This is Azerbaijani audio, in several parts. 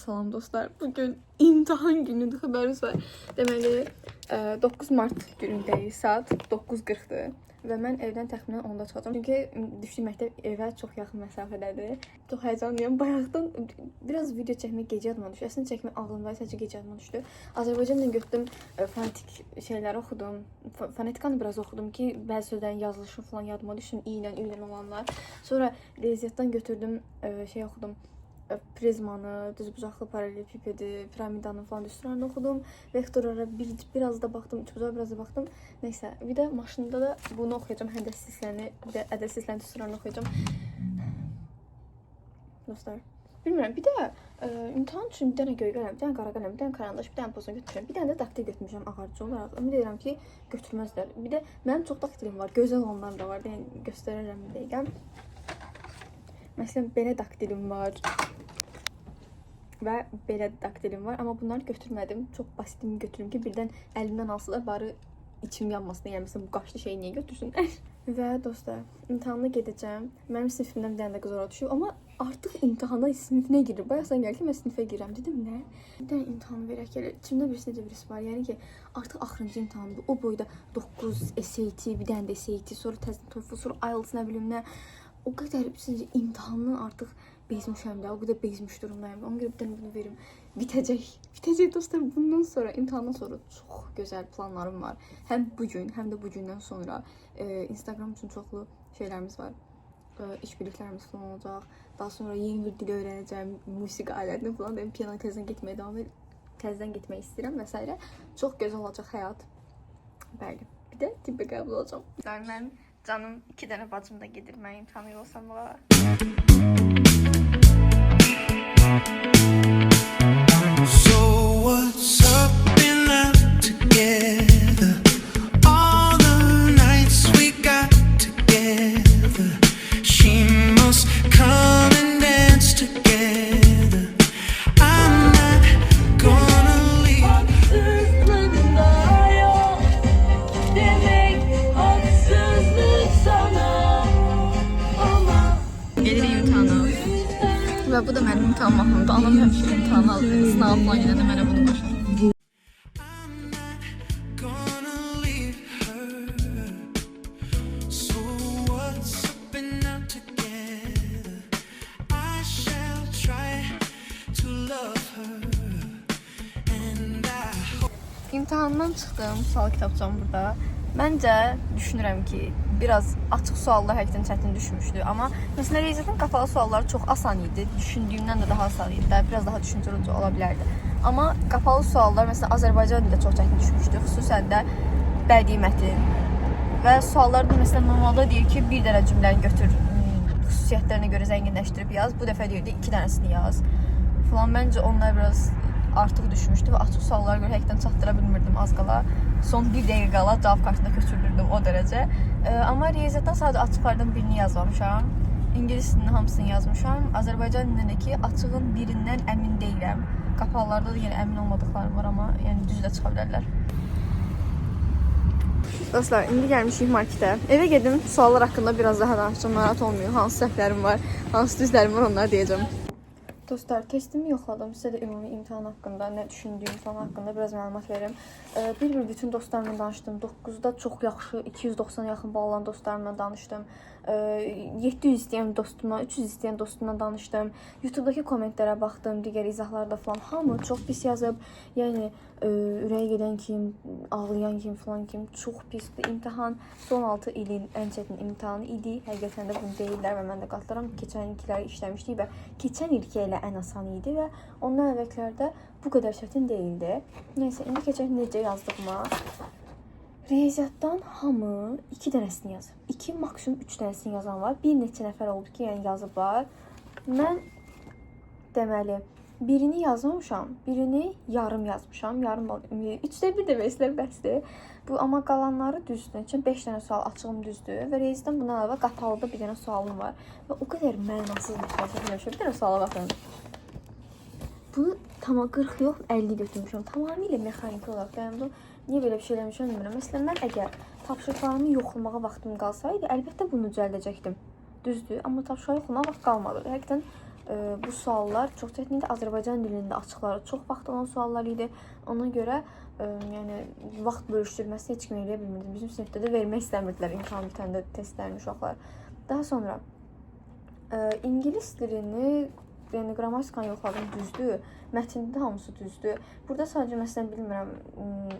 Salam dostlar. Bugün imtahan günüdür, xəbəriniz var. Deməli, 9 mart günündəyik. Saat 9:40-dır və mən evdən təxminən 10-da çıxacağam. Çünki düşdüyüm məktəb evə çox yaxın məsafədədir. Çox həyəcanlıyam. Bayaqdan biraz video çəkmək gecə yadıma düşdü. Əslində çəkmək ağlımda, sadəcə gecə yadıma düşdü. Azərbaycanla götürdüm, fonetik şeyləri oxudum. Fonetikanı biraz oxudum ki, bəzi sözlərin yazılışı falan yadıma düşsün, i ilə, ü ilə olanlar. Sonra riyaziyyatdan götürdüm, şey oxudum. Prizmanı, düzbucaqlı paralelipipedi, piramidanı falan düsturlarını oxudum. Vektorlara biraz da baxdım, üçbucağa biraz da baxdım. Neysə, bir də maşında da bunu oxuyacağam, həndəs hissəni, bir də ədəd hissələrini düsturlarını oxuyacağam. Dostlar, bilmirəm, bir də imtahan üçün bir dənə göy qələm, bir dənə qara qələm, bir dənə karandaş, bir dənə pozun götürmüşəm, bir dənə də daktil götürmüşəm ağarcı olaraq. Ümid edirəm ki, götürməzlər. Bir də mənim çox daktilim var, gözəl olanlar da var. Yəni göstərərəm bir dəqiqə. Məsələn, belə daktilim var və belə daktilim var, amma bunları götürmədim. Çox basitini götürüm ki, birdən əlimdən alsalar barı içim yanmasın. Yəni məsələn bu qaşlı şeyi niyə götürsünlər? Və dostlar, imtahana gedəcəm. Mənim sinifimdən bir dənə də qız ora düşüb, amma artıq imtahana sinifinə girir. Bayaq sən gəldi ki, mən sinifə girirəm. Dedim, nə? Bir dənə imtahanı verək gəlir. İçimdə bir necə birisi var. Yəni ki, artıq axırıncı imtahandır. O boyda 9 SAT, bir dənə də SAT, sonra təzədən TOEFL, sonra IELTS, nə bilim nə. O qədər sizcə imtahandan artıq bezmişəm də, o qədər bezmiş durumdayım. Ona görə bir dənə bunu verim. Bitəcək. Bitəcək dostlar. Bundan sonra, imtahandan sonra çox gözəl planlarım var. Həm bu gün, həm də bu gündən sonra Instagram üçün çoxlu şeylərimiz var. İşbirliklərimiz falan olacaq. Daha sonra yeni bir dil öyrənəcəm, musiqi alətini falan. Benim piano təzədən getməyə davam ed təzədən getmək istəyirəm və s. Çox gözəl olacaq həyat. Bəli. Bir də tibbə qəbul olacağam. Mənim canım iki dənə bacım da gedir mən imtahanı yoxlamağa. So what's up and out together? All the nights we got together. She must come and dance together. I'm not gonna leave. Haksızlık yok demek, haksızlık sana ama Gelirik imtahana. Və bu da mənim imtahan mahnımdır. Anam həmişə imtahana, sınava falan gedəndə mənə bunu qoşur. I'm not gonna leave her. So what's up and out together? I shall try to love her. And I hope. İmtahandan çıxdım, sual kitabçam burada. Məncə düşünürəm ki, biraz açıq suallar həqiqətən çətin düşmüşdü, amma məsələn riyaziyyatın qapalı sualları çox asan idi. Düşündüyümdən də daha asan idi. Daha biraz daha düşüncəli ola bilərdi. Amma qapalı suallar məsələn Azərbaycan dilində çox çətin düşmüşdü, xüsusən də bədii mətin. Və suallar da məsələn normalda deyir ki, bir dənə cümləni götür, xüsusiyyətlərinə görə zənginləşdirib yaz. Bu dəfə deyirdi iki dənəsini yaz. Falan məncə onlar biraz artıq düşmüşdü və açıq suallara görə həqiqətən çatdıra bilmirdim az qala. Son bir dəqiqə qala cavab kartına köçürürdüm o dərəcə. Amma riyaziyyatdan sadəcə açıqlardan birini yazmamışam. İngilis dilinin hamısını yazmışam. Azərbaycan dilində də ki, açığın birindən əmin deyiləm. Qapalılarda da yenə əmin olmadıqlarım var, amma yəni düz də çıxa bilərlər. Dostlar, indi gəlmişik marketə. Evə gedim, suallar haqqında biraz daha danışacağım. Narahat olmayın. Hansı səhvlərim var, hansı düzlərim var, onları deyəcəm. Dostlar, testimi yoxladım. Sizə də ümumi imtahan haqqında, nə düşündüyüm falan haqqında biraz məlumat verim. Bir-bir bütün dostlarımla danışdım. 9-da çox yaxşı, 290 yaxın bal alan dostlarımla danışdım. 700 istəyən dostumla, 300 istəyən dostumla danışdım. YouTube-dakı kommentlərə baxdım, digər izahlarda falan hamı çox pis yazıb. Yəni ürəyi gedən kim, ağlayan kim falan kim, çox pisdir imtahan. Son 6 ilin ən çətin imtahanı idi. Həqiqətən də bunu deyirlər və mən də qatılıram. Keçən ilkiləri işləmişdik və keçən ilki elə ən asan idi və ondan əvvəlkilərdə bu qədər çətin deyildi. Nəysə, indi keçək necə yazdığıma. Riyaziyyatdan hamı 2 dənəsini yazıb. 2, maksimum 3 dənəsini yazan var. Bir neçə nəfər oldu ki, yəni yazıblar. Mən deməli birini yazmamışam, birini yarım yazmışam. Yarım bal, 3də 1 demək istəyirəm, bəsdir. Bu amma qalanları düzdür. Üçün 5 dənə sual açığım düzdür və riyaziyyatdan bundan əlavə qapalıda bir dənə sualım var və o qədər mənasız bir sual çəkmişəm. Bir dənə suala baxın. Bunu tamam 40 yox, 50 götürmüşəm. Tamamilə mexaniki olaraq. Yəni bu niyə belə bir şey eləmişəm bilmirəm. Məsələn, mən əgər tapşırıqlarımı yoxlamağa vaxtım qalsaydı, əlbəttə bunu düzəldəcəkdim. Düzdür, amma tapşırıqları yoxlamağa vaxt qalmadı. Həqiqətən Bu suallar çox çətin idi. Azərbaycan dilində açıqları çox vaxt olan suallar idi. Ona görə yəni vaxt bölüşdürməsini heç kim eləyə bilmirdi. Bizim sinifdə də vermək istəmirdilər imtahan bitəndə testlərini uşaqlar. Daha sonra ingilis dilini, yəni qrammatikanı yoxladım, düzdür. Mətndə hamısı düzdür. Burada sadəcə məsələn bilmirəm,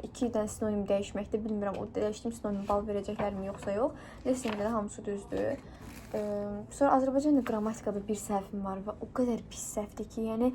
2 dənə sinonim dəyişməkdə bilmirəm, o dəyişdiyim sinonim bal verəcəklərmi yoxsa yox. Listeningdə də hamısı düzdür. Sonra Azərbaycan dili qrammatikada bir səhvim var və o qədər pis səhvdir ki, yəni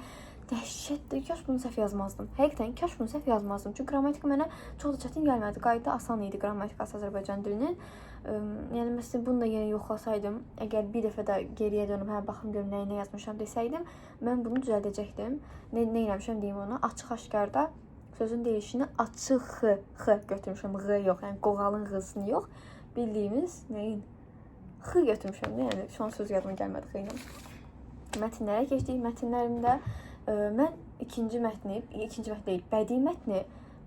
dəhşətdir. Kaş bunu səhv yazmazdım. Həqiqətən kaş bunu səhv yazmazdım. Çünki qrammatika mənə çox da çətin gəlmədi. Qayda asan idi qrammatikası Azərbaycan dilinin. Yəni məsələn bunu da yenə yoxlasaydım, əgər bir dəfə də geriyə dönüb hə baxım görüm nəyi nə yazmışam desəydim, mən bunu düzəldəcəkdim. Nə eləmişəm deyim ona. Açıq-aşkarda sözün deyilişini açıq x, x götürmüşəm, ğ yox, yəni qoğalın ğ-sını yox, bildiyimiz nəyin x götürmüşəm də, yəni şu an söz yadıma gəlmədi x ilə. Mətnlərə keçdik. Mətnlərimdə mən ikinci mətni, ikinci mətn deyil, bədii mətni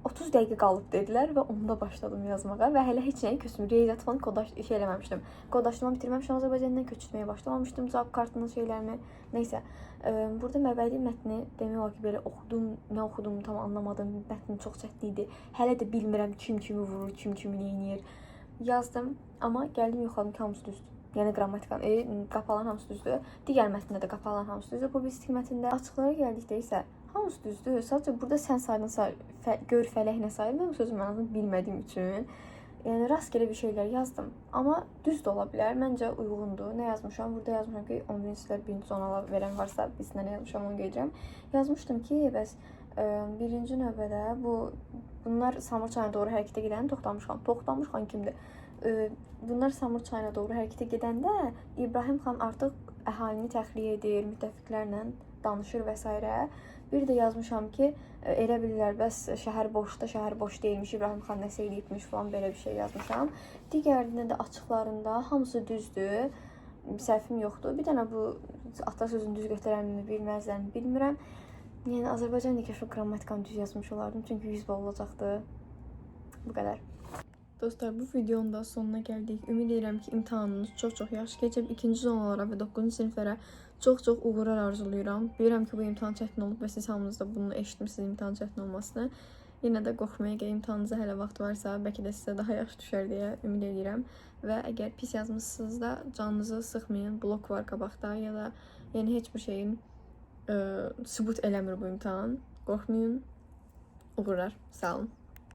30 dəqiqə qalıb dedilər və onda başladım yazmağa və hələ heç nəyi köçmür. Riyaziyyat falan kodlaş şey eləməmişdim. Kodlaşdırma bitirməmişəm Azərbaycandan, köçürtməyə başlamamışdım cavab kartının şeylərini. Nəysə, burada mən bədii mətni demək olar ki, belə oxudum, nə oxuduğumu tam anlamadım. Mətn çox çətin idi. Hələ də bilmirəm kim kimi vurur, kim kimi neynir. Yazdım, amma gəldim yoxladım ki, hamısı düzdür. Yəni qrammatikanın, qapaqların hamısı düzdür. Digər mətndə də qapaqların hamısı düzdür. Publisistik mətndə açıqlara gəldikdə isə hamısı düzdür. Sadəcə burada sən saydın, say, gör fələk nə sayır. Mən bu sözün mənasını bilmədiyim üçün yəni rastgele bir şeylər yazdım. Amma düz də ola bilər. Məncə uyğundur. Nə yazmışam? Burada yazmışam ki, 11-ci siniflər birinci zonala verən varsa bilsinlər nə yazmışam, onu qeyd. Yazmışdım ki, bəs birinci növbədə bunlar Samur çayına doğru hərəkətə gedən Toxtamış xan. Toxtamış xan kimdir? Bunlar Samur çayına doğru hərəkətə gedəndə İbrahim xan artıq əhalini təxliyə edir, müttəfiqlərlə danışır və s. Bir də yazmışam ki, elə bilirlər bəs şəhər boşda, şəhər boş deyilmiş, İbrahim xan nəsə eləyibmiş falan, belə bir şey yazmışam. Digərində də açıqlarında hamısı düzdür. Səhvim yoxdur. Bir dənə bu atasözünü düz götürərmi, bilməzlərmi bilmirəm. Yəni Azərbaycan dili kaş qrammatikanı düz yazmış olardım, çünki 100 bal olacaqdı. Bu qədər. Dostlar, bu videonun da sonuna gəldik. Ümid edirəm ki, imtahanınız çox-çox yaxşı keçib. İkinci zonalara və 9-cu siniflərə çox-çox uğurlar arzulayıram. Bilirəm ki, bu imtahan çətin olub və siz hamınız da bunu eşitmisiniz, imtahan çətin olmasını. Yenə də qorxmaya gəl, imtahanınıza hələ vaxt varsa, bəlkə də sizə daha yaxşı düşər deyə ümid edirəm. Və əgər pis yazmısınız da canınızı sıxmayın. Blok var qabaqda ya da yəni heç bir şeyin sübut eləmir bu imtahan. Qorxmayın. Uğurlar. Sağ olun.